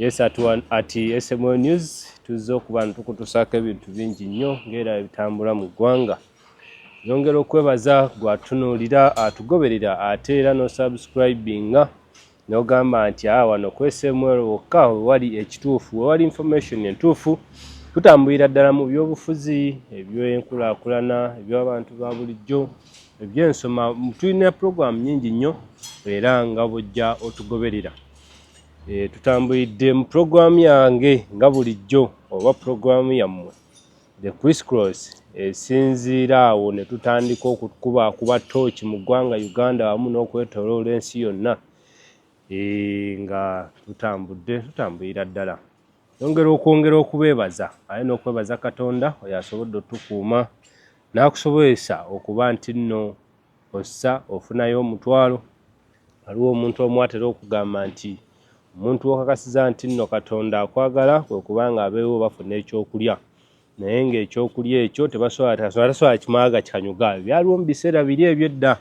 Yes, at SML News tuzze okuba ntukutusaako ebintu bingi nnyo ng'era ebitambula mu ggwanga. Nyongera okwebaza gwatunuulira, atugoberera, ate era n'osubscribinga n'ogamba nti a wano ku SML wokka wewali ekituufu, wewali information entuufu. Tutambulira ddala mu byobufuzi, ebyenkulaakulana, eby'abantu ba bulijjo, ebyensoma. Tulina program nyingi nnyo era nga bw'ojja otugoberera. Tutambulidde mu puroguramu yange nga bulijjo oba puroguramu yammwe The Criss Cross, esinziira awo ne tutandika okukuba tooki mu ggwanga Uganda wamu n'okwetooloola ensi yonna. Nga tutambudde, tutambulira ddala. Nyongera okwongera okubeebaza ate n'okwebaza Katonda oyo asobodde otukuuma n'akusobozesa okuba nti nno ossa ofunayo omutwalo. Waliwo omuntu omu atera okugamba nti omuntu w'okakasiza nti nno Katonda akwagala kwe kubanga abeewo bafuna ekyokulya, naye ng'ekyokulya ekyo tebasobola, tasobola kimala gakikanyuga. Byaliwo mu biseera biri eby'edda,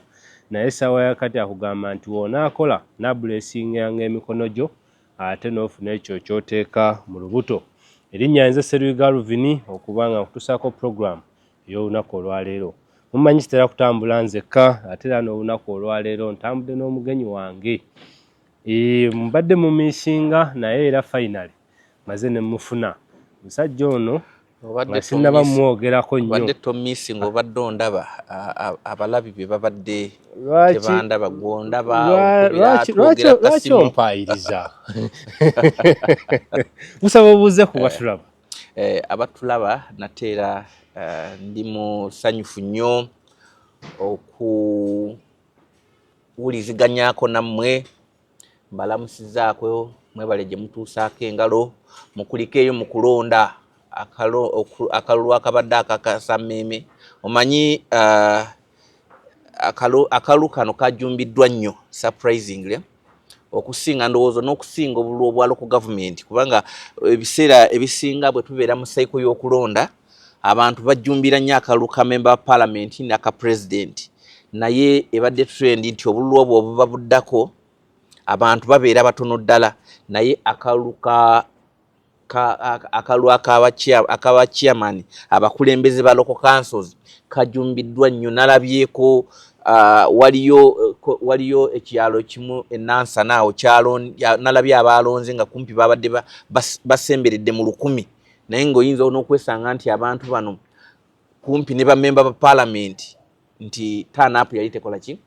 naye essaawa ya kati akugamba nti w'onaakola naablessinganga emikono gyo ate n'ofuna ekyo ky'oteeka mu lubuto. Erinnya nze Sseruyiga Alvin, okuba nga nkutuusaako program ey'olunaku olwaleero. Mumanyi kitera kutambula nzekka, ate era n'olunaku olwaleero ntambudde n'omugenyi wange. Mbadde mumissinga, naye era finally maze ne mufuna. Musajja ono nga sinnaba mumwogerako nnyo. Obadde tomissinga, obadde ondaba. Abalabi be babadde tebandaba, gwondaba. Lwaki ompaayiriza? Busaba obuuze ku batulaba. Abatulaba, nate era ndi musanyufu nnyo okuwuliziganyako nammwe. Mbalamusizaako, mwebale gye mutuusaako engalo. Mukulikeeyo mu kulonda akalulu akabadde akakasammeeme. Omanyi akalulu kano kajumbiddwa nnyo, surprisingly, okusinga ndowooza n'okusinga obululu obwa local government, kubanga ebiseera ebisinga bwe tubeera mu cycle y'okulonda abantu bajjumbira nnyo akalulu ka member wa parliament n'aka president, naye ebadde trend nti obululu obwo obuba buddako abantu babeera batono ddala, naye akalulu ka akalulu akaba chairman, abakulembeze ba local councils, kajumbiddwa nnyo. Nalabyeko waliyo ekyalo kimu enansana awo, nalabye abalonze nga kumpi babadde basemberedde mu 1000, naye ng'oyinza n'okwesanga nti abantu bano kumpi ne bamemba ba parliament, nti turn-up yali tekola ki,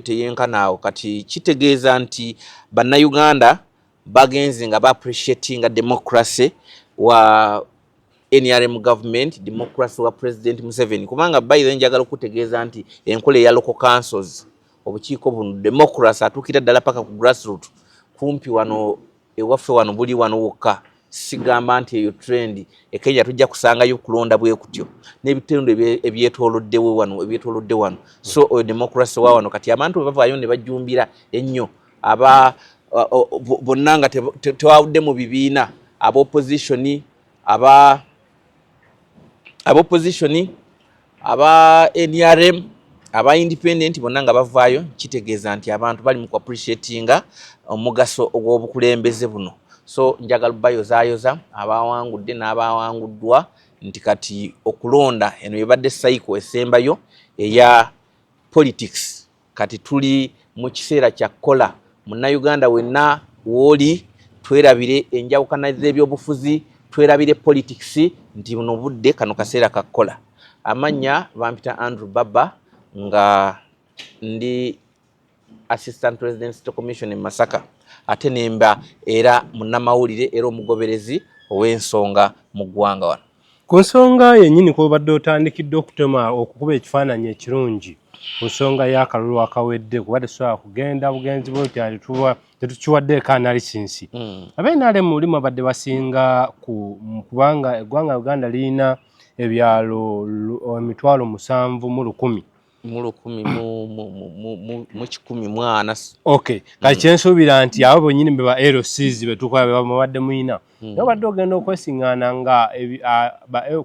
teyenkanaawo. Kati kitegeeza nti Bannayuganda bagenze nga baappreciatinga democracy wa NRM government, democracy wa President Museveni, kubanga by the njagala okutegeeza nti enkola eya local councils, obukiiko buno, democracy atuukira ddala paka ku grassroot. Kumpi wano ewaffe wano buli wano wokka, sigamba nti eyo trend. Ekenya tujja kusangayo okulonda bwe kutyo n'ebitundu ebyetooloddewo wano, ebyetoolodde wano. So oyo democracy wa wano. Kati abantu bwe bavaayo ne bajjumbira ennyo, aba bonna nga tewawudde mu bibiina, aba opposition, aba opposition, aba NRM, aba independent, bonna nga bavaayo, kitegeeza nti abantu bali mu kuappreciatinga omugaso ogw'obukulembeze buno. So njagala bayozaayoza abawangudde n'abawanguddwa nti kati okulonda eno ebadde cycle esembayo eya politics. Kati tuli mu kiseera kya kukola. Munnayuganda wenna wooli, twerabire enjawukana z'ebyobufuzi, twerabire politics, nti buno budde, kano kaseera kakukola. Amannya bampita Andrew Baba, nga ndi Assistant President City Commission e Masaka, ate nemba era munnamawulire era omugoberezi ow'ensonga mu ggwanga wano. Ku nsonga yennyini kwobadde otandikidde okutema, okukuba ekifaananyi ekirungi ku nsonga y'akalulu akawedde, kuba tesobola kugenda bugenzi bwoti tuba tetukiwaddeeko analysis. Aba NRM mulimu abadde basinga kubanga eggwanga Uganda lirina ebyalo 701,000. Mu lukumi mu 140. Okay, kati kyensuubira nti abo bennyini be ba LCs betukola bebabadde muyina, naye obadde ogenda okwesiŋŋaana nga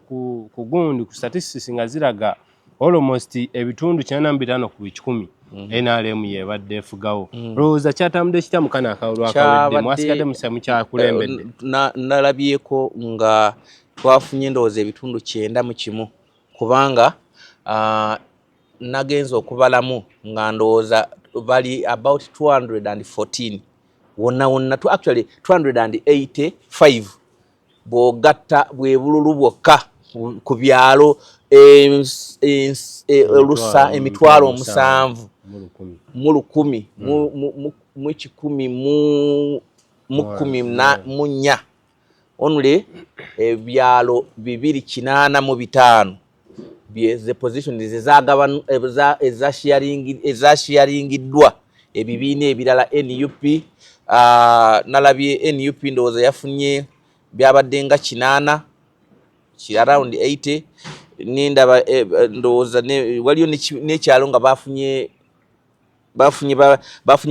ku gundi ku statistics nga ziraga almost ebitundu 85. NRM yebadde efugawo. Olowooza kyatambudde kitya mu kano akalulu akawedde? Mwasigadde mukyakulembedde? Nalabyeko nga twafunye ndowooza ebitundu 91, kubanga nagenze okubalamu nga ndowooza bali about 214 wonna wonna, actually 285 bw'ogatta bwe bululu bwokka ku byalo olusa 700 mu 1 mu 114, only ebyalo 285 ze position ezasharingiddwa ebibiina ebirala. NUP, nalabye NUP ndowooza yafunye byabadde nga 80, around 80. Nindaba ndowooza waliyo n'ekyalo nga bafunye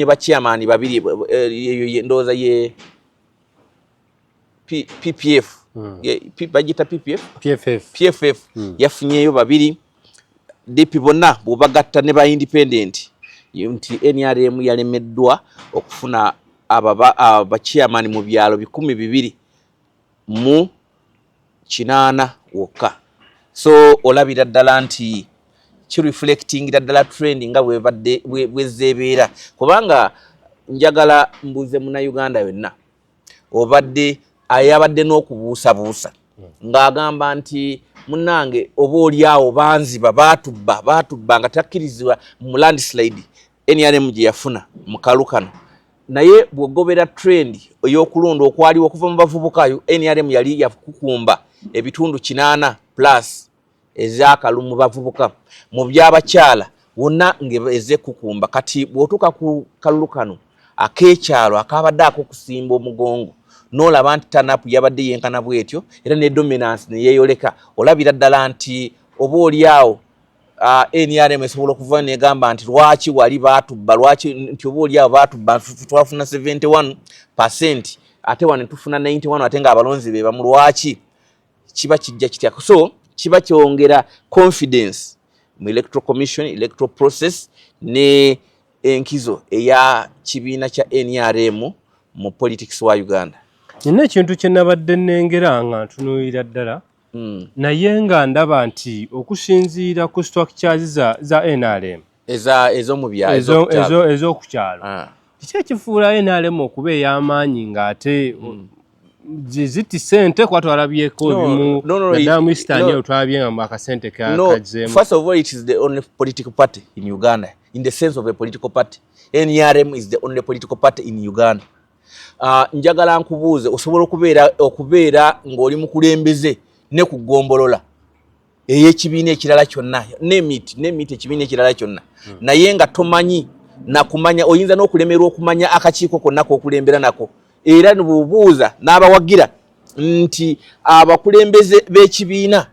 ba chairman babiri. Eyo ndowooza ye PPF. Bagiyita PPF? PFF. PFF. Yafunyeyo babiri. DP, bonna bwobagatta ne ba independent, nti NRM yalemeddwa okufuna abachairman mu byalo 208 wokka. So olabira ddala nti kireflectingira ddala trend nga bwebadde bwezeebeera, kubanga njagala mbuuze Munnayuganda yonna obadde ayabadde n'okubuusabuusa ng'agamba nti munnange oba oli awo banziba, baatubba, baatubba, nga takkirizibwa mu landslide NRM gye yafuna mu kalu kano. Naye bw'ogobera trend ey'okulonda okwaliwo okuva mu bavubuka, NRM yali yakukumba ebitundu 80 plus ez'akalu mu bavubuka, mu by'abakyala wonna ng'ezekukumba. Kati bw'otuuka ku kalulu kano ak'ekyalo akabadde ak'okusimba omugongo, n'olaba nti turn-up yabadde yenkana bwetyo era ne dominance ne yeeyoleka, olabira ddala nti oba oli awo NRM esobola okuva negamba nti lwaki wali baatubba, lwaki nti oba oli awo baatubba, twafuna 71% ate wano tufuna 91, ate ng'abalonzi be bamu, lwaki kiba kijja kitya? So kiba kyongera confidence mu electoral commission, electoral process ne enkizo eya kibiina kya NRM mu politics wa Uganda. Nina ekintu kye nabadde nnengera nga ntunuulira ddala, naye nga ndaba nti okusinziira ku structures za NRM ez'omu byalo, ez'okukyalo, kiki ekifuula NRM okuba ey'amaanyi ng'ate ziti sente kuba twalabyeko ebimu, naddala mu Eastern eyo twalabye nga akasente kazzeemu? First of all, it is the only political party in Uganda, in the sense of a political party. NRM is the only political party in Uganda. Njagala nkubuuze, osobola okubeera ng'oli mukulembeze ne ku ggombolola ey'ekibiina ekirala kyonna, nemiti ekibiina ekirala kyonna, naye nga tomanyi nakumanya, oyinza n'okulemerwa okumanya akakiiko konna k'okulembera nako, era bw'obuuza n'abawagira nti abakulembeze b'ekibiina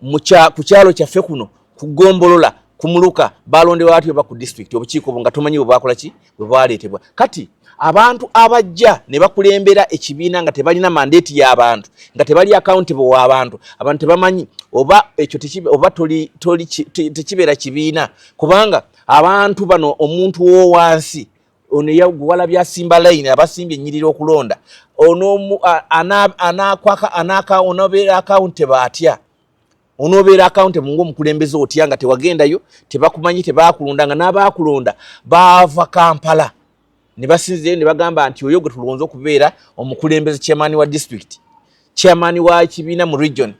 ku kyalo kyaffe kuno, ku ggombolola, ku muluka, balondebwa batyo, oba ku district, obukiiko bwo nga tomanyi bwe bwakola ki, bwe bwaleetebwa. Kati abantu abajja ne bakulembera ekibiina nga tebalina mandate y'abantu, nga tebali accountable w'abantu, abantu tebamanyi oba ekyo oba toli tekibeera kibiina, kubanga abantu bano, omuntu w'owansi ono gwalabye asimba layini, abasimbye ennyiriri okulonda, onoobeera accountable atya? Onoobeera accountable ng'omukulembeze otya nga tewagendayo, tebakumanyi, tebakulonda, nga n'abaakulonda baava Kampala ne basinzireyo ne bagamba nti oyo gwe tulonze okubeera omukulembeze, chairman wa district, chairman wa kibiina mu region?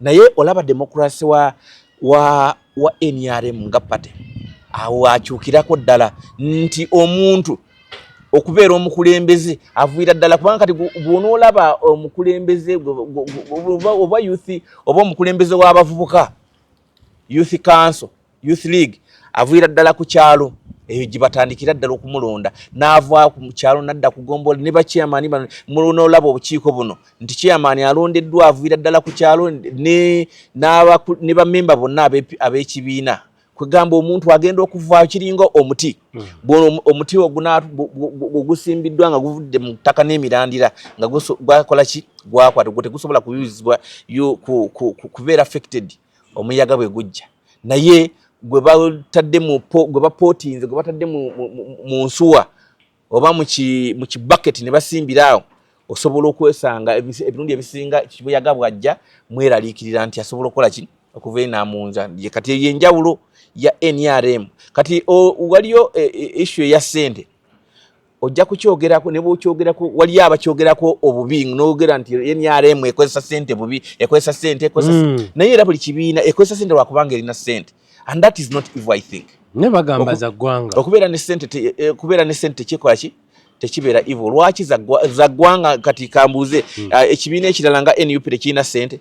Naye olaba democracy wa NRM nga party awo akyukirako ddala nti omuntu okubeera omukulembeze avuira ddala, kubanga kati bw'onoolaba omukulembeze oba youth oba omukulembeze w'abavubuka, youth council, youth league, avuira ddala ku kyalo eyo gye batandikira ddala okumulonda, n'ava ku kyalo n'adda ku gombola ne bachairman bano. Munoolaba obukiiko buno nti chairman alondeddwa avuira ddala ku kyalo ne bamemba bonna ab'ekibiina. Kwegamba omuntu agenda okuvaayo kiringa omuti. Omuti ogusimbiddwa nga guvudde mu ttaka n'emirandira nga gwakola ki, gwakwata, gwo tegusobola kuyuzibwa, kubeera affected omuyaga bwe gujja. Naye Gwe batadde mu gwe bapootinze, gwe batadde mu nsuwa oba mu kibaketi ne basimbira awo, osobola okwesanga ebirungi ebisinga kibuyaga bwajja mweraliikirira nti asobola okukola ki, okuva enamunza. Kati eyo enjawulo ya NRM. Kati waliyo issue eya ssente, ojja kukyogerako ne bwokyogerako, waliyo abakyogerako obubi nogera nti NRM ekozesa ssente bubi, ekozesa ssente, ekozesa. Naye era buli kibiina ekozesa ssente lwakubanga erina ssente, and that is not evil, I think. Ne bagamba za ggwanga. Okubeera ne ssente, okubeera ne ssente tekikola ki, tekibeera evil. Lwaki za ggwanga? Kati kambuuze, ekibiina ekirala nga NUP tekirina ssente?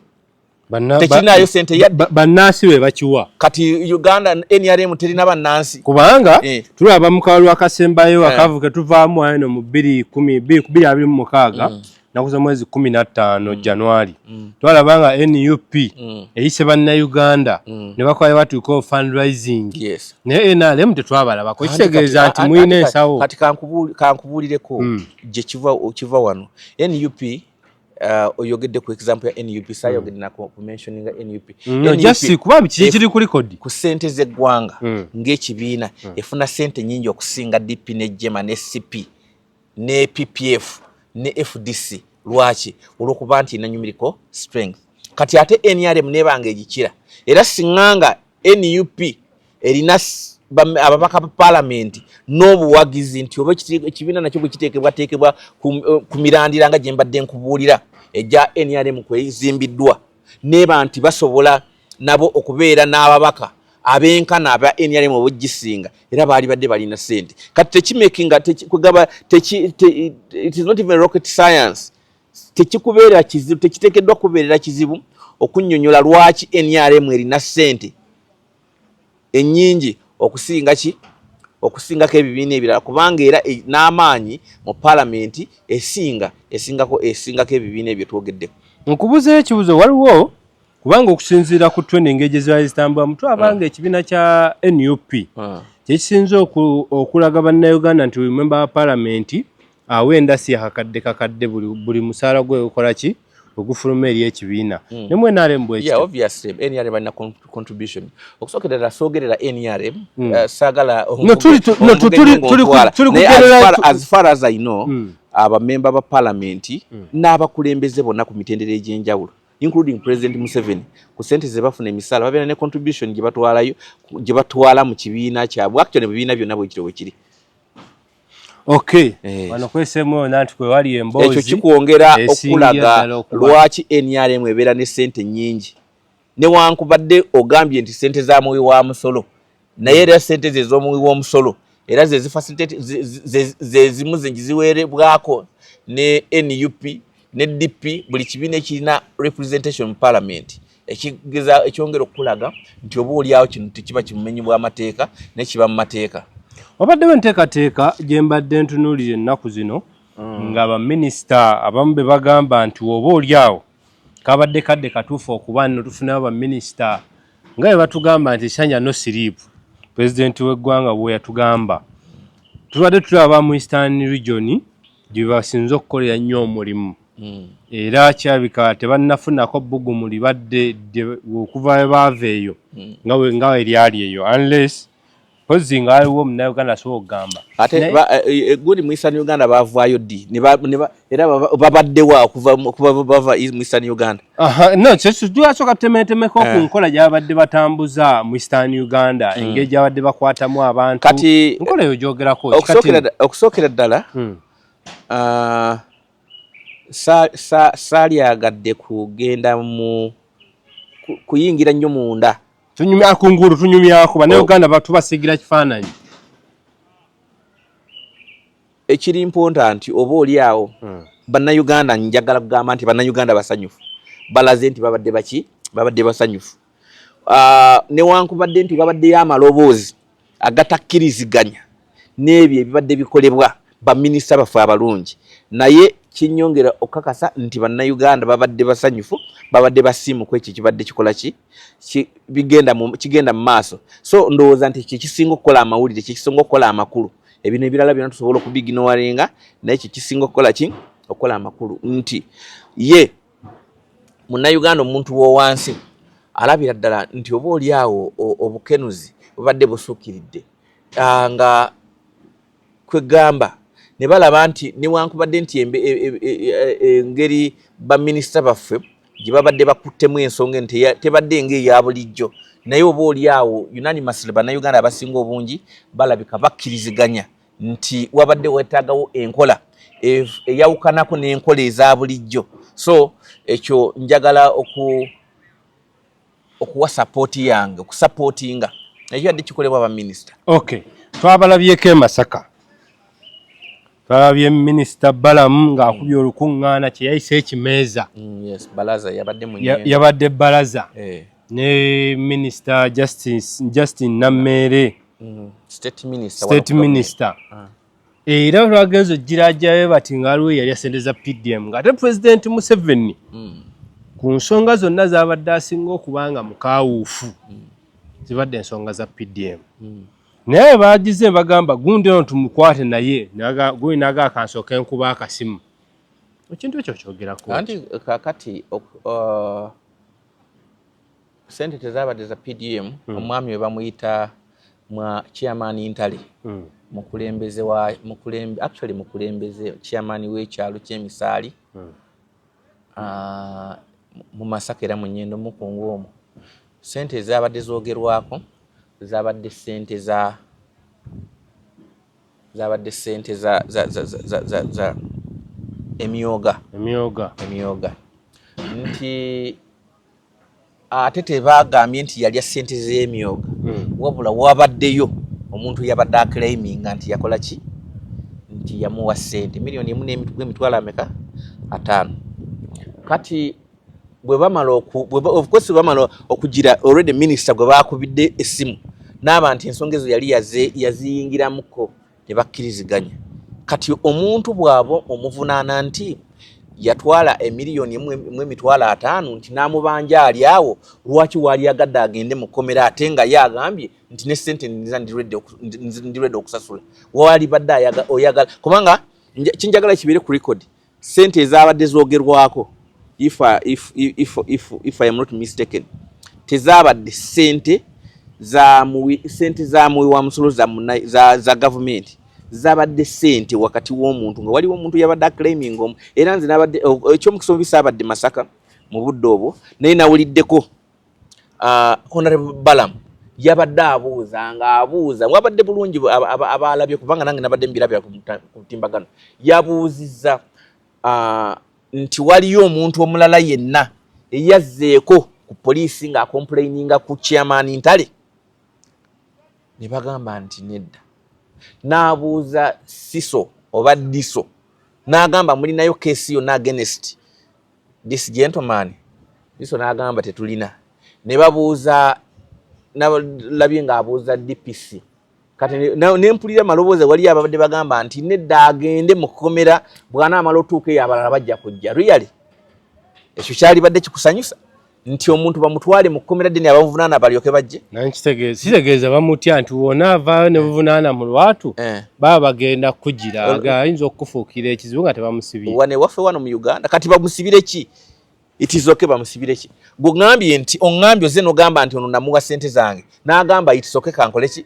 Tekirinayo sente yadde? Bannansi be bakiwa. Kati Uganda NRM terina bannansi? Kubanga tulaba mu kalulu akasembayo, akavu ke tuvaamu eno mu 2026, naku z'omwezi 15 January, twalaba nga NUP eyise bannayuganda ne bakola batuuka fundraising, naye NRM tetwabalabako. Kitegeeza nti muyina ensawo. Kati kankubuulireko gye kiva wano. NUP, oyogedde ku example ya NUP, sayogedde nako ku mentioninga NUP. No, just kuba kiki kiri ku record. Ku ssente z'eggwanga, ng'ekibiina efuna ssente nnyingi okusinga DP ne JEEMA ne CP ne PPF ne FDC. Lwaki? Olw'okuba nti erina numerical strength. Kati ate NRM nebanga egikira. Era siŋŋanga NUP erina ababaka ba paalamenti n'obuwagizi nti oba ekibiina nakyo bwe kiteekebwateekebwa ku mirandira nga gye mbadde nkubuulira ejja NRM kwezimbiddwa, neeba nti basobola nabo okubeera n'ababaka abenkana aba NRM obugisinga, era baali badde balina ssente. Kati tekimakinga kugaba, it is not even rocket science. Tekikubeera kizibu, tekiteekeddwa kubeerera kizibu okunnyonnyola lwaki NRM erina ssente ennyingi okusinga ki, okusingako ebibiina ebirala, kubanga era n'amaanyi mu paalamenti esinga esingako esingako ebibiina ebyo twogeddeko. Nkubuzeyo ekibuzo. Waliwo, kubanga okusinziira ku trend, engeri gye ziba zitambula, mutwabanga ekibiina kya NUP kyekisinze okulaga bannayuganda nti buli memba wa paalamenti awa endasi yakakadde kakadde buli musaala gwe gukola ki, ogufuluma eri ekibiina. Ne mu NRM bwekityo? Yeah, obviously NRM balina contribution. Okusookera ddala soogerera NRM, saagala No, no, tuli naye as far as I know, abamemba ba parliament n'abakulembeze bonna ku mitendera egy'enjawulo, including President Museveni, ku sente ze bafuna emisaala babeera ne contribution gye batwalayo, gye batwala mu kibiina kyabwe. Actually, mu bibiina byonna bwe kityo bwe kiri. Okay. Wano kweseemu yonna nti kwe wali emboozi Ekyo kikwongera esingira okulaga ddala lwaki NRM ebeera ne sente nnyingi, newankubadde ogambye nti sente za muwi wa musolo, naye era sente ze ez'omuwi w'omusolo era ze zifacilitate ze zimu ze ziwerebwako ne NUP ne DP, buli kibiina ekirina representation mu parliament, ekigeza ekyongera okulaga nti oba oliawo kino tekiba kimumenyi bw'amateeka, naye kiba mu mateeka. Wabaddewo enteekateeka gye mbadde ntunuulira ennaku zino, nga baminisita abamu be bagamba nti woba oli awo kabadde kadde katuufu okuba nno tufunayo baminisita nga bwe batugamba nti sanya no sleep. Pulezidenti w'eggwanga bwe yatugamba, tubadde tulaba mu Eastern Region gye basinze okukolera nnyo omulimu, era kirabika tebannafunako bbugumu libadde okuva we baava eyo nga we lyali eyo, unless mpozzi nga waliwo munnayuganda asobola okugamba. Ate gundi mu Eastern Uganda bavaayo ddi? Era babaddewa okuva bava mu Eastern Uganda? Aha, no, twasooka tutemetemeko ku nkola gy'abadde batambuza mu Eastern Uganda, engeri gy'abadde bakwatamu abantu. Kati nkola eyo gyogerako. Okusookera ddala, saalyagadde kugenda mu kuyingira nnyo munda. Tunyumya kungulu, tunyumyako bannayuganda batubasiigira kifaananyi. Ekiri important nti oba oli awo bannayuganda, njagala kugamba nti bannayuganda basanyufu, balaze nti babadde baki, babadde basanyufu. Newankubadde nti babaddeyo amaloboozi agatakkiriziganya n'ebyo ebibadde bikolebwa baminisita baffe abalungi, naye kinyongera okukakasa nti bannayuganda babadde basanyufu, babadde basiimu ku ekyo ekibadde kikola ki, kigenda mu maaso. So ndowooza nti kyekisinga okukola amawulire, kyekisinga okukola amakulu. Ebintu ebirala byonna tusobola okubiignoringa, naye kyekisinga okukola ki, okukola amakulu nti ye munnayuganda, omuntu w'owansi alabira ddala nti oba oli awo obukenuzi Bubadde busukkiridde. Nga kwegamba ne balaba nti newankubadde nti engeri baminisita baffe gye babadde bakuttemu ensonga eno tebadde ng'eya bulijjo, naye oba oli awo unanimously Bannayuganda abasinga obungi balabika bakkiriziganya nti wabadde wetaagawo enkola eyawukanako n'enkola eza bulijjo. So ekyo njagala okuwa support yange, okusupportinga ekyo yadde kikolebwa baminisita. Okay, twabalabyeko e Masaka, twalabye Minisita Balamu ng'akubye olukuŋŋaana kye yayise ekimeeza. Yes, balaza yabadde mu Yabadde balaza ne Minisita Justin Nammeere. State minister. State minister. Era lwagenza ogirajjayo bati nga waliwo eyalya sente za PDM, ng'ate Pulezidenti Museveni ku nsonga zonna z'abadde asinga okuba nga mukawuufu zibadde ensonga za PDM. Naye bagize bagamba gundi ono tumukwate, naye gundi naga akansooka enkuba akasimu. Ekintu ekyo kyogerako? Anti kakati sente tezabadde za PDM. Omwami we bamuyita mwa chairman Ntale, mukulembeze wa mukulembe, actually mukulembeze, chairman w'ekyalo ky'Emisaali mu Masaka era mu Nyendo mukungu omwo. Sente ezabadde zoogerwako zabadde sente za zabadde sente za emyoga. Emyoga. Emyoga, nti ate tebagambye nti yalya sente z'emyoga, wabula wabaddeyo omuntu yabadde aclaiminga nti yakola ki, nti yamuwa sente 1 million n'emitwalo ameka, 50. Kati bwe bamala of course bwe bamala okugira already minister gwe bakubidde essimu n'aba nti ensonga ezo yali yaziyingiramuko ne bakkiriziganya. Kati omuntu bw'aba omuvunaana nti yatwala 1,050 000 nti n'amubanja ali awo, lwaki waali agadde agende mu kkomera ate nga ye agambye nti ne sente nza ndi ready okusasula? Waali badde oyagala kubanga kinjagala kibeere ku record, sente ezabadde zoogerwako, if I am not mistaken, tezabadde sente za muwi, sente za muwi wa musolo za gavumenti. Zabadde sente wakati w'omuntu nga waliwo omuntu yabadde aclaiming omu. Era nze nabadde ekyomukisa omubi saabadde Masaka mu budde obwo, naye nawuliddeko Honorable Balam yabadde abuuza ng'abuuza wabadde bulungi abalabye, kubanga nange nabadde mbirabira ku mutimbagano. Yabuuzizza nti waliyo omuntu omulala yenna eyazzeeko ku poliisi ng'acomplaininga ku chairman Ntale, ne bagamba nti nedda. N'abuuza siso oba diso, n'agamba mulinayo case yonna against this gentleman? Diso n'agamba tetulina. Ne babuuza, nalabye ng'abuuza DPC. Kati nempulira amaloboozi, waliyo ababadde bagamba nti nedda, agende mu kkomera, bw'anaamala otuuka eyo abalala bajja kujja. Really, ekyo kyalibadde kikusanyusa nti omuntu bamutwale mu kkomera ddeni abamuvunaana balyoke bajje? Kitegeeza bamutya nti wona avaayo ne buvunaana mu lwatu, baba bagenda kugira ayinza okukufuukira ekizibu nga tebamusibye. Wane waffe wano mu Uganda kati bamusibire ki? It is okay, bamusibire ki? Gweŋŋambye nti oŋŋambye oze n'ogamba nti ono namuwa sente zange, n'agamba it's okay, kankole ki,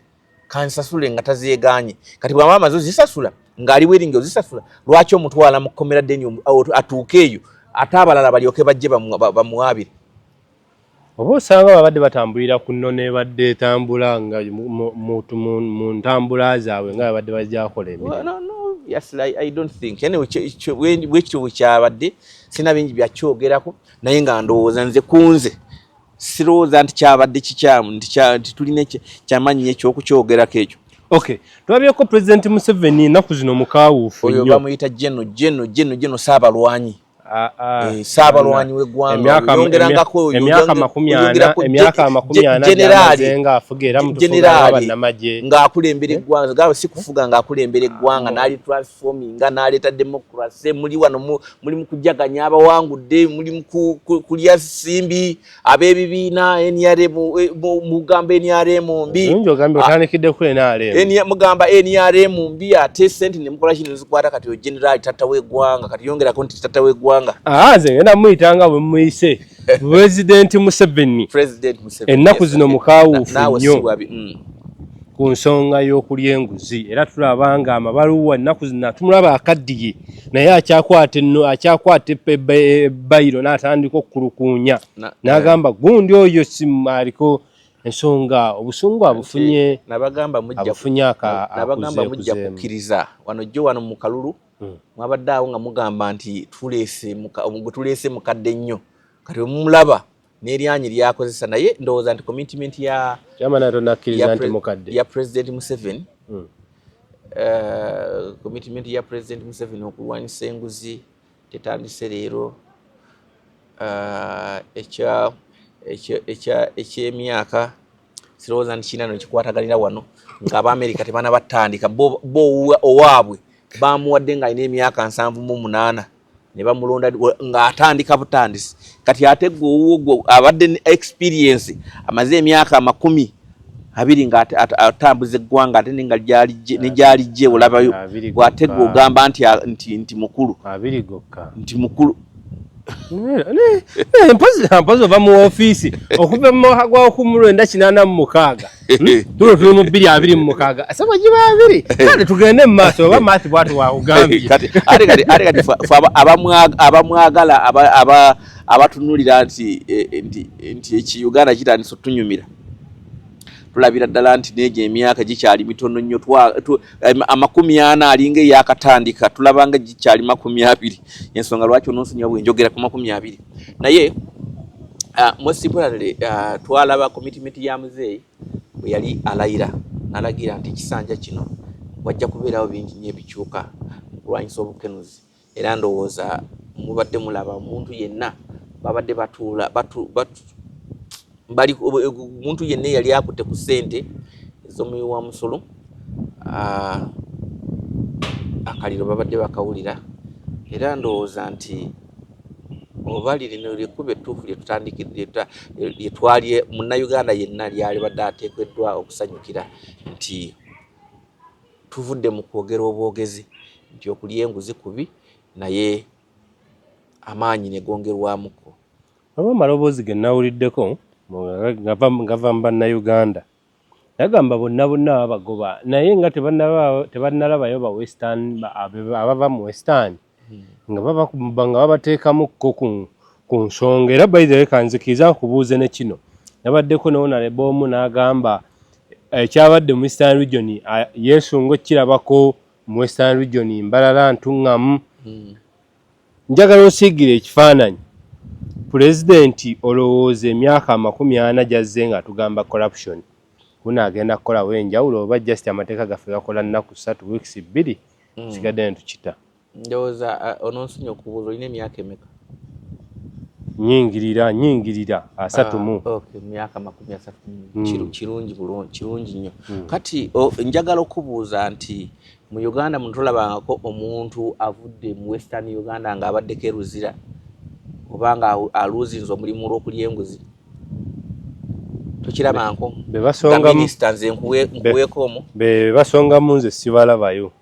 kansasule, nga tazeeganye. Kati bw'aba amaze ozisasula ng'ali willing ozisasula, lwaki omutwala mu kkomera ddeni atuuke eyo ate abalala balyoke bajje bamuwaabire? Oba osanga babadde batambulira ku nnono ebadde etambula nga mu ntambula zaabwe nga babadde bajja kola emirimu. No, no, yes, I don't think. Anyway, bwekityo bwe kyabadde, sina bingi byakyogerako, naye nga ndowooza nze kunze sirowooza nti kyabadde kikyamu, nti tulina kyamaanyi ekyokukyogerako ekyo. Okay, tulabyeko Pulezidenti Museveni ennaku zino mukawuufu. Oyo bamuyita geno geno geno geno Saabalwanyi. Saabalwanyi w'eggwanga. Emyaka 40, emyaka 40 gyamaze afuga, era mutufuga bannamagye. Ng'akulembera eggwanga, gaba si kufuga, ng'akulembera eggwanga n'ali transforminga n'aleeta democracy. Muli wano muli mu kujaganya abawangudde, muli mu kulya simbi ab'ebibiina NRM, mugamba NRM mbi. Ogambye otandikidde ku NRM. Mugamba NRM mbi, ate sente ne mukola kino zikwata. Kati oyo generali tatta w'eggwanga, kati yongerako nti tatta w'eggwanga. Nze ngenda muyita nga bwe muyise, Pulezidenti Museveni. Ennaku zino mukawuufu nnyo. Ku nsonga y'okulya enguzi, era tulaba nga amabaluwa ennaku zino tumulaba akaddiye, naye akyakwata enno, akyakwata ebbayiro n'atandika okukulukuunya n'agamba gundi oyo si aliko ensonga, obusungu abufunye. Nabagamba mujja abufunye nabagamba mujja akuzeekuzeemu. Kukkiriza wano jjo wano mu kalulu mwabadde awo nga mugamba nti tuleese gwe tuleese mukadde nnyo. Kati wemumulaba n'eryanyi lyakozesa, naye ndowooza nti commitment ya Kyamana tonakkiriza ya nti mukadde. Ya President Museveni, commitment ya President Museveni okulwanyisa enguzi tetandise leero. Ekyemyaka sirowooza nti kirina nekikwataganira wano ng'Abamerika tebanabatandika. Bo owaabwe bamuwadde ng'alina emyaka 78 ne bamulonda ng'atandika butandisi. Kati ate gwe owuwo gwe abadde ne experience, amaze emyaka 20 nga atambuza eggwanga, ate ne nga ne gyalijje olabayo, 20 ate gwe gokka. Ogamba nti mukulu. 20 gokka. Nti mukulu. Mpozi ova mu ofiisi okuva mu mwaka gwa 1986, Tulo tuli mu 2026, saba giba 20. Kale tugende mu maaso, oba maati bwati wakugambye. Kati ate kati fe abamwagala, abatunulira nti nti eki Uganda kitandise otunyumira, tulabira ddala nti negyo emyaka gikyali mitono nnyo. 40 alinga eyakatandika, tulaba nga gikyali 20. Ensonga lwaki ononsonyiwa bwe njogera ku 20, naye most importantly, twalaba commitment ya muzeeyi bwe yali alayira n'alagira nti ekisanja kino wajja kubeerawo bingi nnyo ebikyuka mu kulwanyisa obukenuzi. Era ndowooza mubadde mulaba omuntu yenna babadde batuula bali omuntu yenna eyali akutte ku ssente ez'omuwi wa musolo, akaliro babadde bakawulira. Era ndowooza nti oba lino lyekkubo ettuufu lyetwali, munnayuganda yenna lyalibadde ateekeddwa okusanyukira nti tuvudde mu kwogera obwogezi nti okulya enguzi kubi, naye amaanyi ne gongerwamuko. Waliwo amaloboozi ge nawuliddeko ngava mu bannayuganda, yagamba bonna bonna babagoba, naye nga tebannalabayo ba western, abava mu western nga babateekamukko ku nsonga. Era by the way, kanzikiriza nkubuuze ne kino. Nabaddeko ne honorable omu n'agamba ekyabadde mu Eastern Region yeesunga okukirabako mu Western Region, Mbarara, Ntuŋŋamu. Njagala osiigire ekifaananyi pulezidenti. Olowooza emyaka 40 gyazze nga tugamba corruption, guno agenda kukolawo enjawulo, oba just amateeka gaffe gakola nnaku 3, weeks 2, sigadde ne tukita? Ndowooza ononsonyi okubuuza, olina emyaka emeka? Nyingirira 30 mu. Emyaka 30. Kirungi bulungi, kirungi nnyo. Kati njagala okubuuza nti mu Uganda muntu tolabangako omuntu avudde mu Western Uganda ng'abaddeko eruzira oba nga aluuzinze omulimu olw'okulya enguzi? Tokirabanko? Minisita, nze nkuweeko omu. Be basongamu, nze sibalabayo.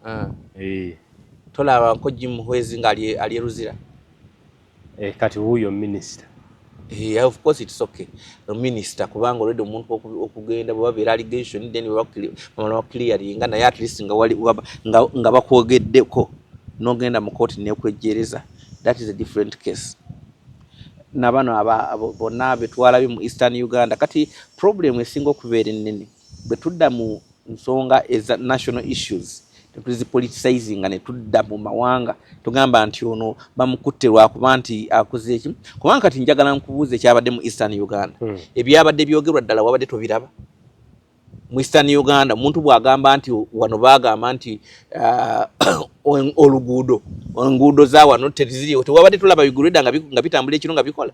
Tolabanko Jim Muhwezi nga ali eruzira? Kati wuuyo minisita. Yeah, of course it's okay, minister, kubanga already omuntu okugenda bwe babeera allegation, then bamala baclearinga, naye at least nga bakwogeddeko n'ogenda mu kooti nekwejjereza, that is a different case. Nabano bonna betwalabye mu Eastern Uganda. Kati problem esinga okubeera ennene, bwe tudda mu nsonga eza national issues, tetuzipoliticizinga ne tudda mu mawanga, tugamba nti ono bamukutte lwakuba nti akoze eki. Kubanga kati njagala nkubuuza, ekyabadde mu Eastern Uganda, ebyabadde byogerwa ddala wabadde tobiraba mu Eastern Uganda? Omuntu bw'agamba nti wano bagamba nti oluguudo, enguudo za wano teziriwo, tewabadde tulaba bigulwedda nga bitambula ekiro nga bikola?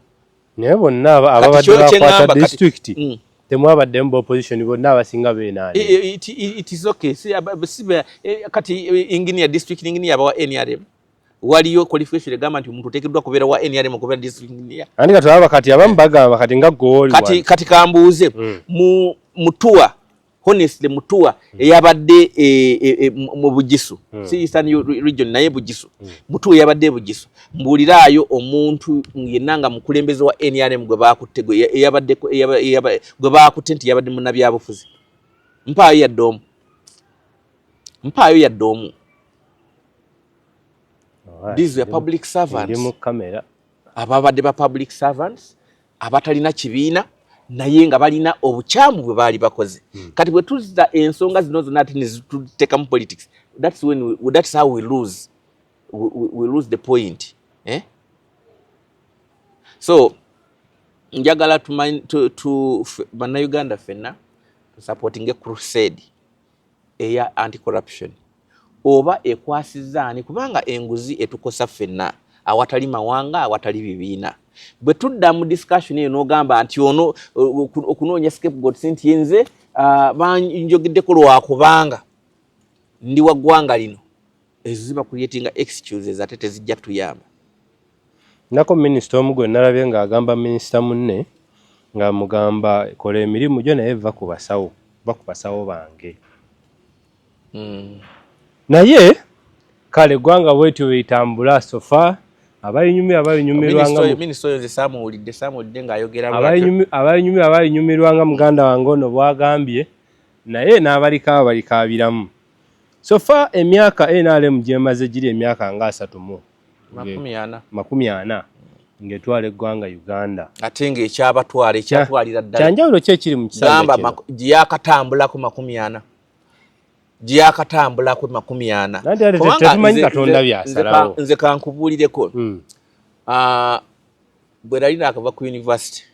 Naye bonna ababadde bakwata disitulikiti, temwabaddemu ba opposition, bonna abasinga beenaani. It is okay. Kati engineer, district engineer abawa NRM, waliyo qualification egamba nti omuntu oteekeddwa kubeera wa NRM okubeera district engineer? Andi kati olaba kati abamu bagamba kati nga gooli. Kati kambuuze, mu mutuwa, honestly, mutuwa eyabadde mu Bugisu, si Eastern Region, naye Bugisu, mutuwa eyabadde Bugisu, mbuuliraayo omuntu yenna nga mukulembeze wa NRM gwe bakutte, gwe bakutte nti yabadde munnabyabufuzi. Mpaayo yadde omu, mpaayo yadde omu. These were public servants. Ababadde ba public servants abatalina kibiina, naye nga balina obukyamu bwe baali bakoze. Kati bwe tuzza ensonga zino zonna ate nezituteekamu politics, that's how we lose the point, eh? So njagala bannayuganda ffenna tusupportinge crusade eya anti corruption oba ekwasizza ani, kubanga enguzi etukosa ffenna awatali mawanga, awatali bibiina. Bwe tudda mu discussion eyo n'ogamba nti ono okunoonya scapegoats nti nze banjogeddeko lwakubanga ndi wa ggwanga lino, ezo ziba creatinga excuses ate tezijja tuyamba. Nako minisita omu gwe nalabye ng'agamba minisita munne, ng'amugamba, "Kola emirimu gyo, naye va ku basawo, va ku basawo bange." Naye kale eggwanga bwetyo bwetambula. So far abayinyumira babinyumirwanga. Minisita oyo nze saamuwulidde, saamuwulidde ng'ayogera. Abayinyumira babinyumirwanga muganda wange ono bwagambye, naye n'abalikaaba balikaabiramu. So far emyaka NRM gyemaze giri emyaka nga 30 mu 40. 40 ng'etwala eggwanga Uganda. Ate ng'ekyabatwala, ekyatwalira ddala. Kyanjawulo ki ekiri mu kisanja kino? Gyeyakatambulako 40, gyeyakatambulako 40. Tetumanyi Katonda byasalawo. Nze kankubuulireko. Ah, bwe nali naakava ku university,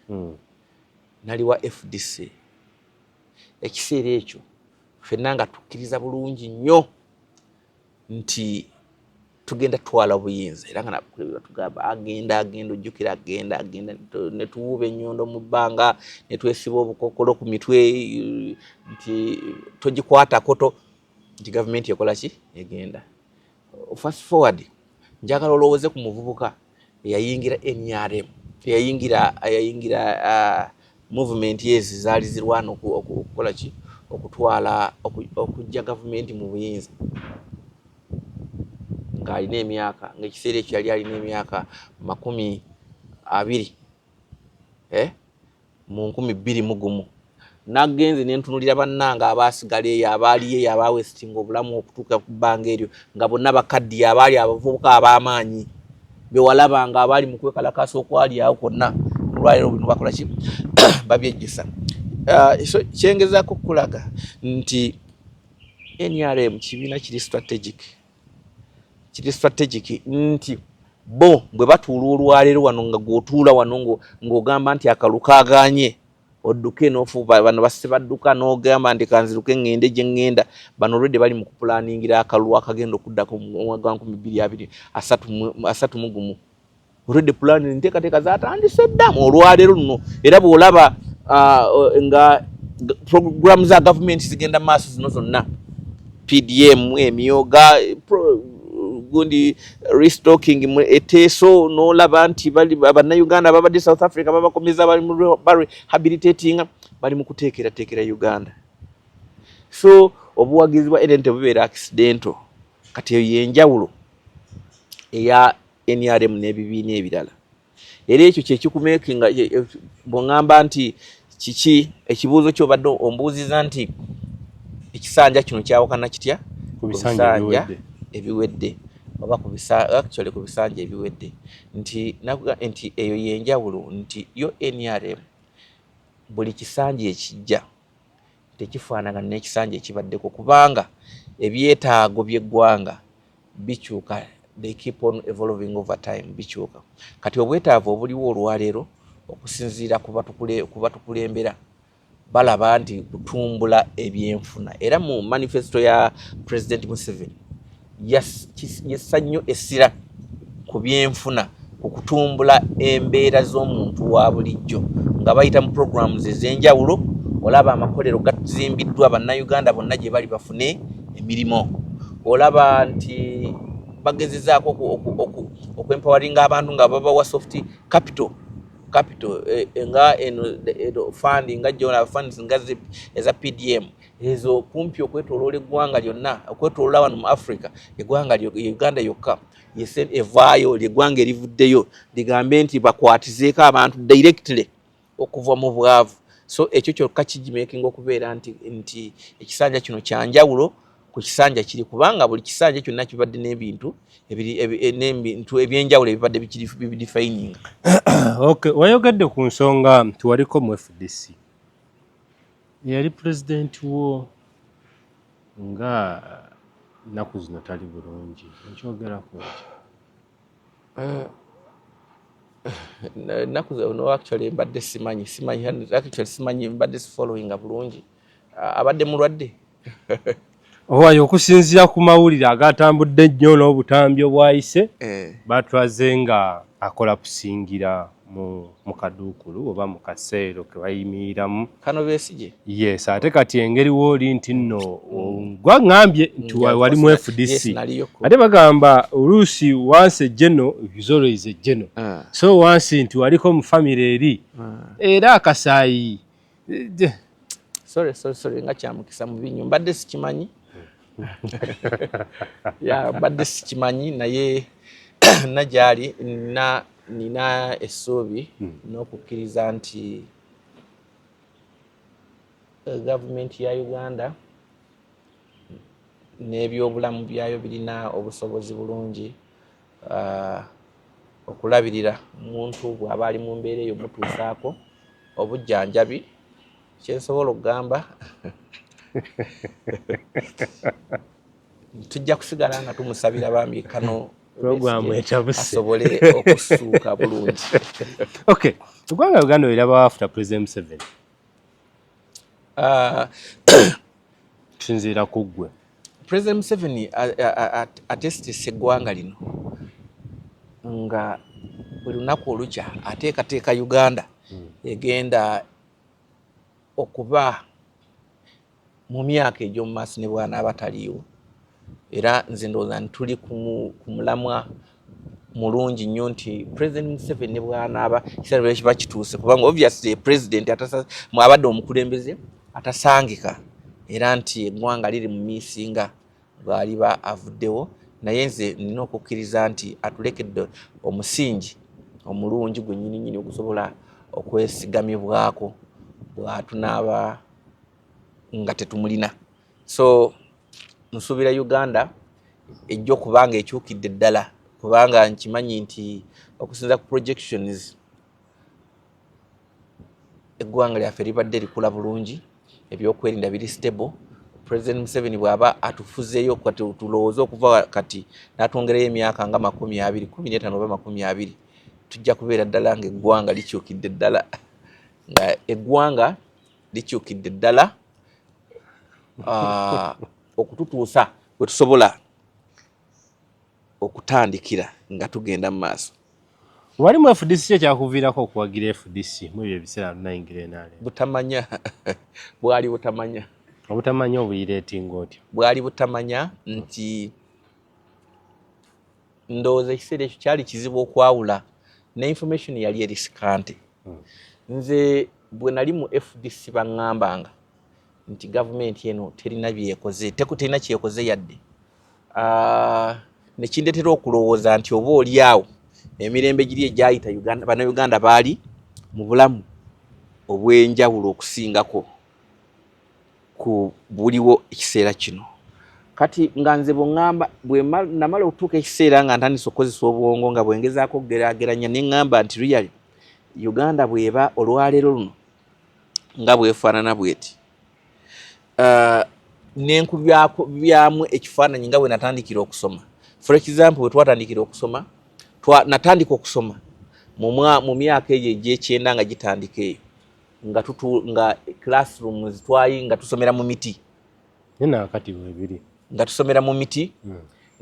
nali wa FDC. Ekiseera ekyo ffenna nga tukkiriza bulungi nnyo nti tugenda tutwala obuyinza, era nga nabakulembera tugamba agenda, agenda, ojjukira, agenda, agenda, ne tuwuuba ennyondo mu bbanga, ne twesiba obukokolo ku mitwe nti togikwatako to nti gavumenti ekola ki, egenda. Fast forward, njagala olowooze ku muvubuka eyayingira NRM, eyayingira movement ezi zaali zirwana okukola ki, okutwala, okujja gavumenti mu buyinza, ng'alina emyaka, ng'ekiseera ekyo yali alina emyaka 20, eh? Mu 2001 nagenze nentunulira bannange abaasigala eyo, abaaliyo eyo, abawesitinga obulamu okutuuka ku bbanga eryo, nga bonna bakaddiye, abaali abavubuka ab'amaanyi bewalabanga abaali mu kwekalakaasa okwali awo kwonna, olwaliro bino bakola ki, babyejjusa. So kyengezaako okukulaga nti NRM kibiina kiri strategic, kiri strategic nti bo bwe batuula olwaleero wano, nga gwotuula wano ng'ogamba nti akalu kaganye odduke n'ofuuba, bano basse badduka n'ogamba nti kanziruke ŋŋende gye ŋŋenda, bano olwedde bali mu kupulaningira akalulu akagenda okuddako mu mwaka 2031. Olwedde pulaani, enteekateeka zatandise ddamu olwaleero luno. Era bw'olaba nga programu za gavumenti zigenda maaso zino zonna, PDM, emyoga, gundi restocking eteeso, n'olaba nti bannayuganda babadde South Africa babakomeza, bali mu rehabilitating, bali mu kuteekerateekera Uganda. So obuwagizi bwa NRM tebubeera accidental. Kati eyo yenjawulo eya NRM n'ebibiina ebirala. Era ekyo kyekikumakinga bw'oŋŋamba nti kiki, ekibuuzo kyobadde ombuuziza nti ekisanja kino kyawukana kitya ku bisanja ebiwedde, oba actually ku bisanja ebiwedde, nti nti eyo yenjawulo nti yo NRM buli kisanja ekijja tekifaanagana n'ekisanja ekibaddeko, kubanga ebyetaago by'eggwanga bikyuka, they keep on evolving over time, bikyuka. Kati obwetaavu obuliwo olwaleero okusinziira ku batukulembera, balaba nti kutumbula ebyenfuna. Era mu manifesto ya President Museveni yassa nnyo essira ku byenfuna, ku kutumbula embeera z'omuntu wa bulijjo nga bayita mu programs ez'enjawulo. Olaba amakolero gazimbiddwa, bannayuganda bonna gye bali bafune emirimu. Olaba nti bagezezaako okwempoweringa abantu nga babawa soft capital, nga eno fund nga gyona funds nga eza PDM ezo kumpi okwetoloola eggwanga lyonna, okwetoloola wano mu Africa, eggwanga Uganda yokka evaayo lyeggwanga erivuddeyo ligambe nti bakwatizeeko abantu directly okuva mu bwavu. So ekyo kyokka kigimakinga okubeera nti ekisanja kino kyanjawulo ku kisanja kiri, kubanga buli kisanja kyonna kibadde n'ebintu n'ebintu ebyenjawulo ebibadde bidefininga. Okay, wayogedde ku nsonga nti waliko mu FDC, eyali pulezidenti wo nga nnaku zino tali bulungi, okyogerako ki? Ennaku zino actually mbadde simanyi, actually simanyi, mbadde sifollowinga bulungi. Abadde mulwadde? Owayo okusinziira ku mawulire agatambudde ennyo n'obutambi obwayise, batwaze nga akola kusingira mu kaduukulu oba mu kaseero ke bayimiriramu. Kano Besigye? Yes, ate kati engeri wooli nti nno gwaŋŋambye nti wali mu FDC, ate bagamba oluusi once a general is always a general. So once nti waliko mu famire eri era akasaayi. Sorry, sorry, sorry, nga kyamukisa mu binyo, mbadde sikimanyi. Ya, mbadde sikimanyi, naye najali na nina essuubi n'okukkiriza nti gavumenti ya Uganda n'ebyobulamu byayo birina obusobozi bulungi okulabirira omuntu bw'aba ali mu mbeera eyo, mutuusaako obujjanjabi. Kyensobola okugamba, tujja kusigala nga tumusabira bambi kano Programu etabuse. asobole okusuuka bulungi. Okay, eggwanga Uganda oliraba after President Museveni? Kusinziira ku ggwe. President Museveni atesitese eggwanga lino nga buli lunaku olukya ateekateeka Uganda egenda okuba mu myaka egy'omu maaso ne bw'anaaba taliiwo. Era nze ndowooza nti tuli ku mulamwa mulungi nnyo nti President Museveni ne bw'anaaba ekiseera bwe kiba kituuse, kubanga obviously president abadde omukulembeze atasangika, era nti eggwanga liri mu miisinga bw'aliba avuddewo, naye nze nina okukkiriza nti atulekedde omusingi omulungi gwennyini nnyini ogusobola okwesigamibwako bw'atunaaba nga tetumulina. So nsuubira Uganda ejja okuba nga ekyukidde ddala, kubanga nkimanyi nti okusinza ku projections eggwanga lyaffe libadde likula bulungi, ebyokwerinda biri stable. President Museveni bw'aba atufuzeeyo, kati tulowooze okuva kati n'atwongerayo emyaka nga 20, 15 oba 20, tujja kubeera ddala ng'eggwanga likyukidde ddala, nga eggwanga likyukidde ddala okututuusa we tusobola okutandikira nga tugenda mu maaso. Wali mu FDC, ki ekyakuviirako okuwagira FDC mu ebyo ebiseera tunayingira NRM? Butamanya, bwali butamanya. Obutamanya obuyireetinga otya? Bwali butamanya nti ndowooza ekiseera ekyo kyali kizibu okwawula ne information yali eri scanty. Nze bwe nali mu FDC baŋŋambanga nti gavumenti eno terina byekoze, terina kyekoze yadde. Nekindeetera okulowooza nti oba oli awo emirembe giri egyayita Uganda, bannayuganda baali mu bulamu obw'enjawulo okusingako ku buliwo ekiseera kino. Kati nga nze bweŋŋamba, bwe namala okutuuka ekiseera nga ntandise okukozesa obwongo, nga bwengezaako okugeraageranya, ne ŋŋamba nti really Uganda bw'eba olwaleero luno nga bwefaanana bweti, nenkubyamu ekifaananyi nga bwe natandikira okusoma. For example, bwe twatandikira okusoma, natandika okusoma mu myaka egyo egy'ekyenda nga gitandika eyo, nga tutu nga classrooms twayi nga tusomera mu miti. Naye nakati webiri. Nga tusomera mu miti,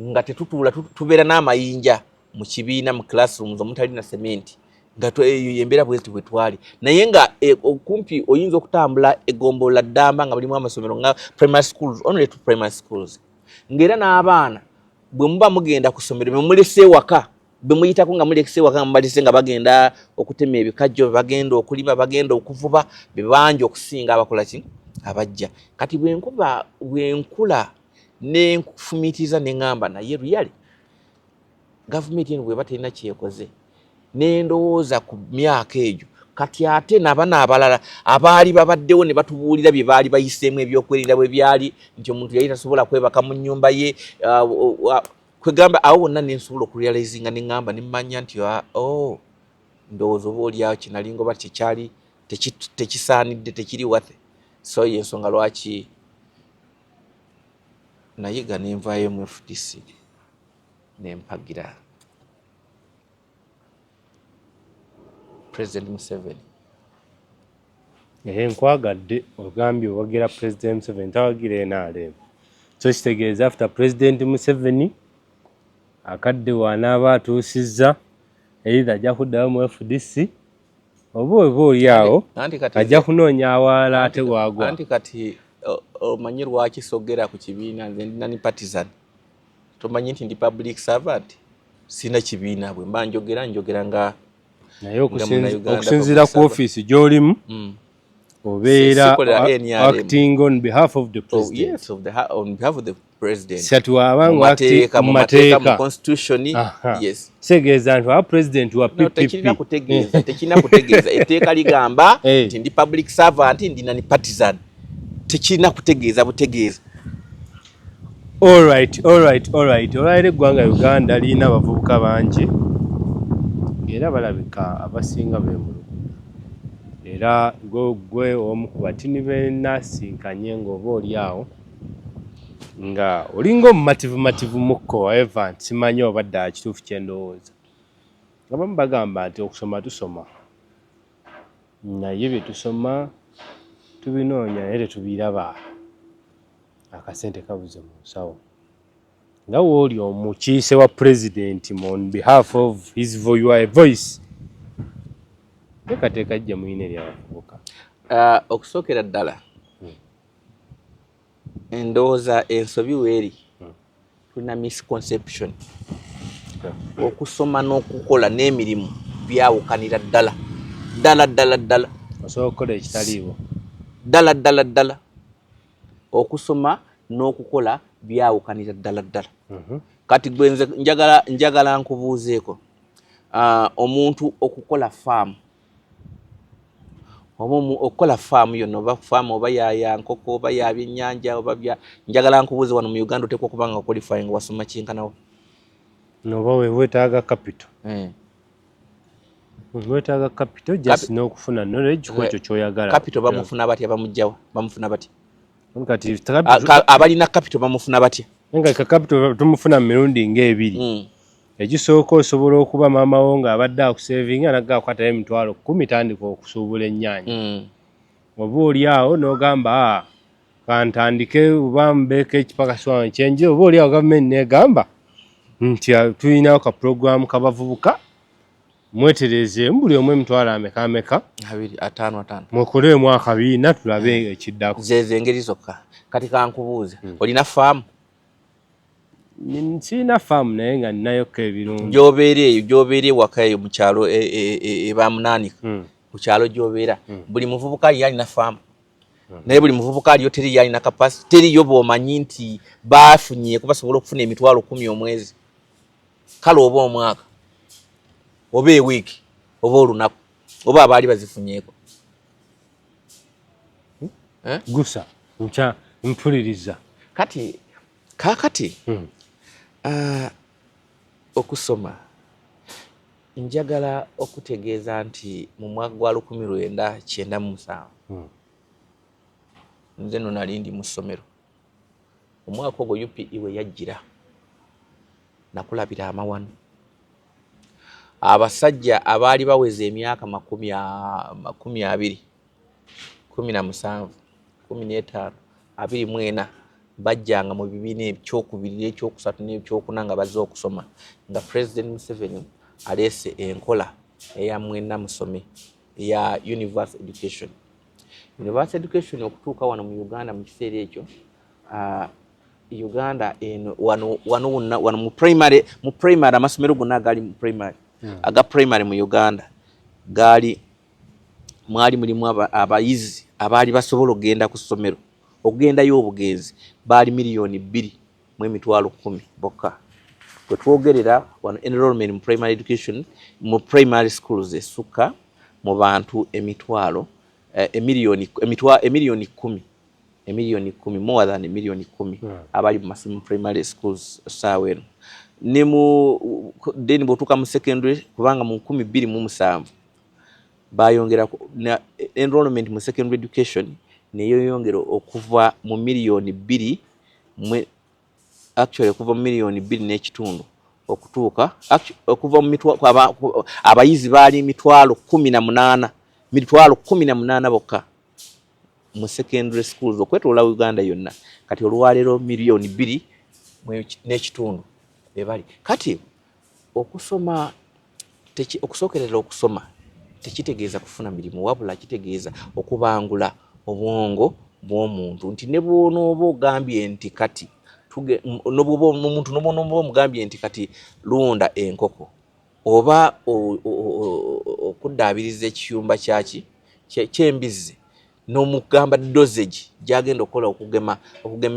nga tetutuula, tubeera n'amayinja mu kibiina, mu classrooms omutali na sementi, nga eyo embeera bwezi bwe twali. Naye nga kumpi oyinza okutambula egombolola ddamba nga mulimu amasomero nga primary schools, only two primary schools, ng'era n'abaana bwe muba mugenda ku ssomero bemulese ewaka, bwe muyitako nga mulese ewaka, nga mubalese nga bagenda okutema ebikajjo, bagenda okulima, bagenda okuvuba, be bangi okusinga abakola ki abajja. Kati bwenkuba bwenkula nenfumiitiriza, neŋŋamba naye really gavumenti eno bweba terina kyekoze, nendowooza ku myaka egyo Kati ate nabano abalala abaali babaddewo ne batubuulira bye baali bayiseemu, ebyokwerinda bwe byali nti omuntu yali tasobola kwebaka mu nnyumba ye, kwegamba awo wonna nensobola okurealizinga, neŋŋamba nemmanya nti oh, ndowooza oba oliawo kinalinga oba kyekyali tekisaanidde, tekiri wathe. So yensonga lwaki nayiga nenvaayo mu FDC nempagira President Museveni. Naye nkwagadde ogambye owagira President Museveni, tawagira NRM. So kitegeeza after President Museveni akadde wanaaba atuusizza, either ajja kuddayo mu FDC oba oli awo ajja kunoonya awalala ate waagwa. Anti kati omanyi lwaki sogera ku kibiina? Nze ndi non partisan. Tomanyi nti ndi public servant, sina kibiina. Bwe mba njogera, njogera nga Naye okusinziira ku ofiisi gy'olimu, obeera acting on behalf of the president. Oh, yes, on behalf of the president. Kati wabanga mu mateeka, mu constitution, yes. Kitegeeza nti waba president wa PPP. Tekirina kutegeeza, tekirina kutegeeza. Etteeka ligamba nti ndi public servant, ndi non partisan. Tekirina kutegeeza butegeeza. Alright. Olwaliro eggwanga Uganda lirina abavubuka bangi ng'era balabika abasinga beemulugunya, era gwe omu ku batini benasinkanye ng'oba oli awo nga olinga omumativu mativu mukko, however nti simanyi oba ddala kituufu kyendowooza. Abamu bagamba nti okusoma tusoma, naye bye tusoma tubinoonya naye tetubiraba, akasente kabuze mu nsawo. Nga wooli omukiise wa pulezidenti on behalf of his your voice, teekateeka gye muyina eri abavubuka? Okusookera ddala, endowooza ensobi weeri, tulina misconception. Okusoma n'okukola n'emirimu byawukanira ddala ddala ddala ddala. Osobola okukola ekitaliiwo. Ddala ddala ddala, okusoma n'okukola byawukanira ddala ddala. Kati gwe nze njagala nkubuuzeeko, omuntu okukola faamu oba okukola faamu yonna, oba faamu oba ya nkoko oba ya byennyanja oba bya, njagala nkubuuze, wano mu Uganda oteekwa okuba nga qualifying, wasoma kinkanawo? Oba weetaaga capital. Weetaaga capital just n'okufuna knowledge ku ekyo ky'oyagala. Capital bamufuna batya? Bamugjawa? Bamufuna batya? Kati abalina capital bamufuna batya? Nga ka capital tumufuna mu mirundi ng'ebiri. Ekisooka, osobola okuba maama wo ng'abadde akusevinga nagga akwatayo 100,000, tandika okusuubula ennyaanya. Oba oli awo n'ogamba, "Ah, kantandike oba mbeeko ekipakasi wange kyenjira." Oba oli awo gavumenti n'egamba nti, "Ah, tulinawo ka puroguramu kabavubuka, mweterezeemu buli omu emitwalo ameka ameka, abiri, ataano ataano, mukoleemu akabiina tulabe ekiddako." Zezo engeri zokka. Kati kankubuuze, olina faamu? Sirina faamu, naye nga nnayokko ebirungi. Gyobeera eyo, gyobeera ewaka eyo mu kyalo ebamunaanika, ku kyalo gyobeera, buli muvubuka aliyo alina faamu? Naye buli muvubuka aliyo teriyo alina capacity, teriyo bw'omanyi nti baafunyeeko basobola okufuna 100,000 omwezi, kale oba omwaka oba ewiiki oba olunaku, oba abaali bazifunyeeko? Eh? Gusa nkya mpuliriza. Kati kaakati, okusoma, njagala okutegeeza nti mu mwaka gwa 1997, nze no nali ndi mu ssomero. Omwaka ogwo UPE we yajjira, nakulabira amawano. Abasajja abaali baweza emyaka 20, 17, 15, 24 bajjanga mu bibiina ekyokubiri n'ekyokusatu n'ekyokuna nga bazze okusoma, nga President Museveni aleese enkola eya mwenna musome, eya universal education. Universal education okutuuka wano mu Uganda mu kiseera ekyo, Uganda eno wano wano wonna wano mu primary, amasomero gonna agali mu primary, aga primary mu Uganda gaali mwali mulimu abayizi abaali basobola okugenda ku ssomero, okugendayo obugenzi, baali 2,100,000 bokka. Bwe twogerera wano, enrollment mu primary education, mu primary schools, esukka mu bantu emitwalo emiliyoni 10, emiliyoni 10, more than emiliyoni 10 abali mu masomero, primary schools saawa eno. Ne mu then bw'otuuka mu secondary, kubanga mu 2007 bayongera enrollment mu secondary education neyeyongera okuva mu miliyoni 2, actually okuva mu miliyoni 2.5 okutuuka okuva mu abayizi baali 18,000, 18,000 bokka mu secondary schools okwetoola Uganda yonna. Kati olwaleero miliyoni 2.5 bebali. Kati okusoma, okusookerera okusoma tekitegeeza kufuna mirimu, wabula kitegeeza okubangula obwongo bw'omuntu, nti ne bw'onooba ogambye nti kati omuntu nobwonoba omugambye nti kati lunda enkoko oba okuddaabiriza ekiyumba kyaki ky'embizzi, n'omugamba dosage gyagenda okukola okugema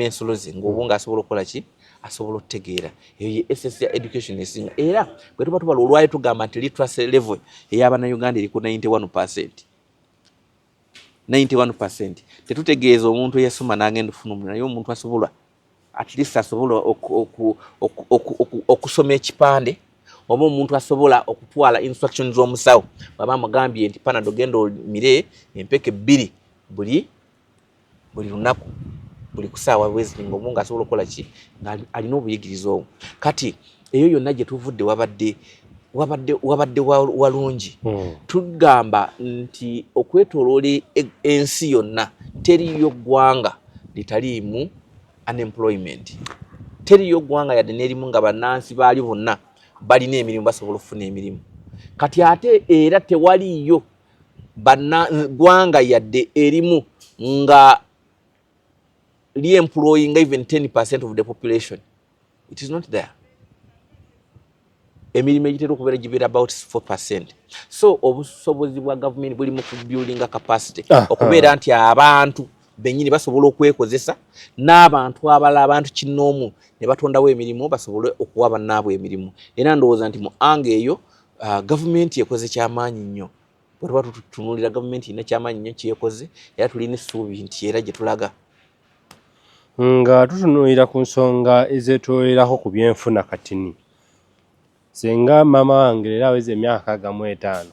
ensolo ze, ng'obwongo asobola okukola ki, asobola okutegeera. Eyo ye essence ya education esinga. Era bwe tuba tubala olwali, tugamba nti literacy level ey'abannayuganda eri ku 91%, 91%. Tetutegeeza omuntu eyasoma n'agenda okufuna omulimu, naye omuntu asobola, at least asobola okusoma ekipande, oba omuntu asobola okutwala instructions z'omusawo bwaba amugambye nti Panado genda omire empeke bbiri buli lunaku, buli kusaawa bweziti, nga obwongo asobola okukola ki, nga alina obuyigirize obwo. Kati eyo yonna gye tuvudde wabadde walungi. Tugamba nti okwetoloola ensi yonna teriyo ggwanga litaliimu unemployment, teriyo ggwanga yadde n'erimu nga bannansi baali bonna balina emirimu, basobola okufuna emirimu. Kati ate era tewaliiyo banna ggwanga yadde erimu nga lyemployinga even 10% of the population. It is not there. Emirimu egitera okubeera gibeera about 4%. So obusobozi bwa gavumenti buli mu kubuildinga capacity, okubeera nti abantu bennyini basobola okwekozesa n'abantu abalala, abantu kinnoomu ne batondawo emirimu, basobole okuwa bannaabwe emirimu. Era ndowooza nti mu angle eyo gavumenti ekoze kyamaanyi nnyo. Bwe tuba tutunuulira, gavumenti erina kyamaanyi nnyo kyekoze, era tulina essuubi nti era gye tulaga. Nga tutunuulira ku nsonga ezeetoolorerako ku byenfuna katini, singa maama wange leero aweza emyaka 65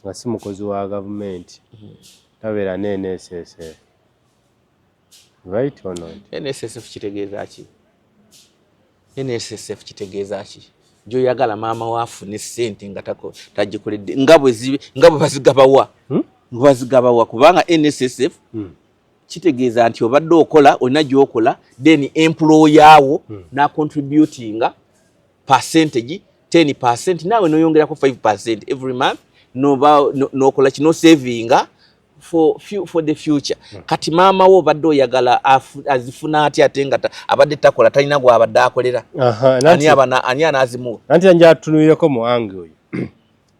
nga si mukozi wa gavumenti, tabeera ne NSSF, right or not? NSSF kitegeeza ki? NSSF kitegeeza ki? Gyoyagala maama waafune ssente nga tagikoledde, nga bwe bazigabawa? Hmm? Nga bazigabawa? Kubanga NSSF kitegeeza nti obadde okola, olina gyokola, then employer wo nacontributinga percentage 10%, naawe noyongerako 5% every month, noba nokola kino, savinga for the future. Kati maama wo obadde oyagala azifuna atya, ate nga abadde takola, talina gwabadde akolera? Ani anaazimuwa? Anti nja tutunulireko mu angle oyo.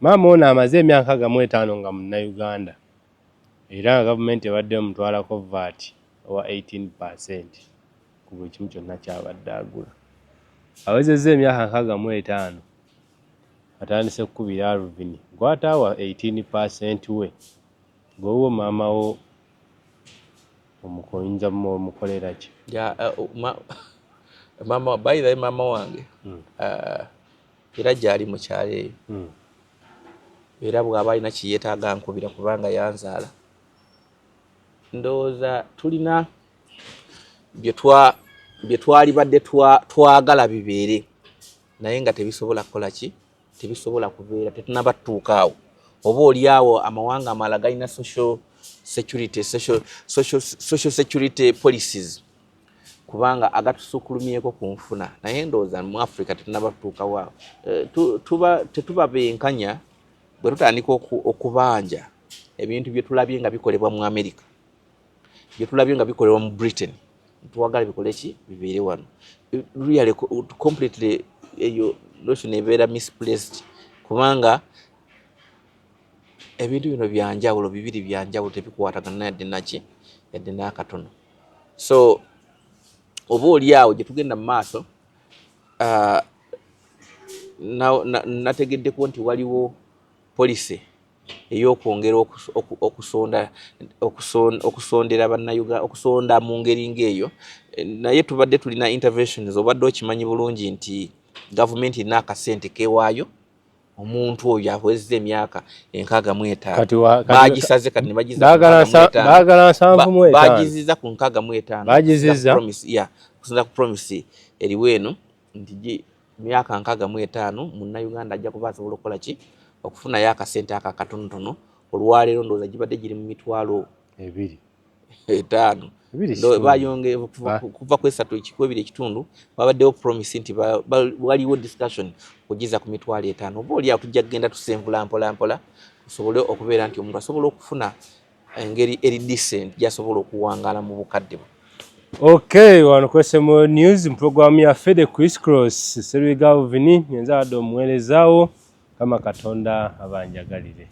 Maama ono amaze emyaka 65 nga munnayuganda, era nga gavumenti ebadde emutwalako VAT owa 18% ku buli kimu kyonna kyabadde agula. Awezezza emyaka 65, atandise kukubira Alvin gw'ataawa 18% we. Gw'owuwo maama wo oyinza omukolera ki? Ya, mama, by the way, mama wange era gyali mu kyalo eyo. Era bw'aba alina kiyeetaaga nkubira, kubanga yanzaala. Ndowooza tulina bye twalibadde twagala bibeere, naye nga tebisobola kukola ki, tebisobola kubeera, tetunaba tutuuka awo. Oba oli awo amawanga amalala galina social security, social security policies, kubanga agatusukulumyeko ku nfuna, naye ndowooza mu Africa tetunaba tutuukawo awo. Tuba tetuba benkanya bwe tutandika okubanja ebintu bye tulabye nga bikolebwa mu America, bye tulabye nga bikolebwa mu Britain, twagala bikole ki, bibeere wano. Really, completely eyo notion ebeera misplaced, kubanga ebintu bino byanjawulo, bibiri byanjawulo, tebikwatagana yadde naki, yadde n'akatono. So oba oli awo gye tugenda mu maaso, nategeddeko nti waliwo policy ey'okwongera okusonda okusondera bannayuganda, okusonda mu ngeri ng'eyo. Naye tubadde tulina interventions. Obadde okimanyi bulungi nti gavumenti erina akasente kewaayo omuntu oyo awezza emyaka 65. Kati wa- Bagisaze kati ne bagiza ku 65. Baagala 75. Bagiziza ku 65. Bagizizza? Yeah, kusinza ku promise eriwo eno nti myaka 65 munnayuganda ajja kuba asobola okukola ki? Okufunayo akasente ako akatonotono. Olwaleero ndowooza gibadde giri mu mitwalo 2. 5. 2 kitundu. Bayonge kuva ku esatu ku 2.5. Babaddewo promise nti waliwo discussion okugiza ku mitwalo 5. Oba oli awo tujja kugenda tusenvula mpola mpola, tusobole okubeera nti omuntu asobola okufuna engeri eri decent gyasobola okuwangaala mu bukadde bwe. Okay, wano ku SMO News mu programu yaffe The Criss Cross, Serwi Galvin nyenza adde omuweerezaawo. Kama Katonda abanjagalire.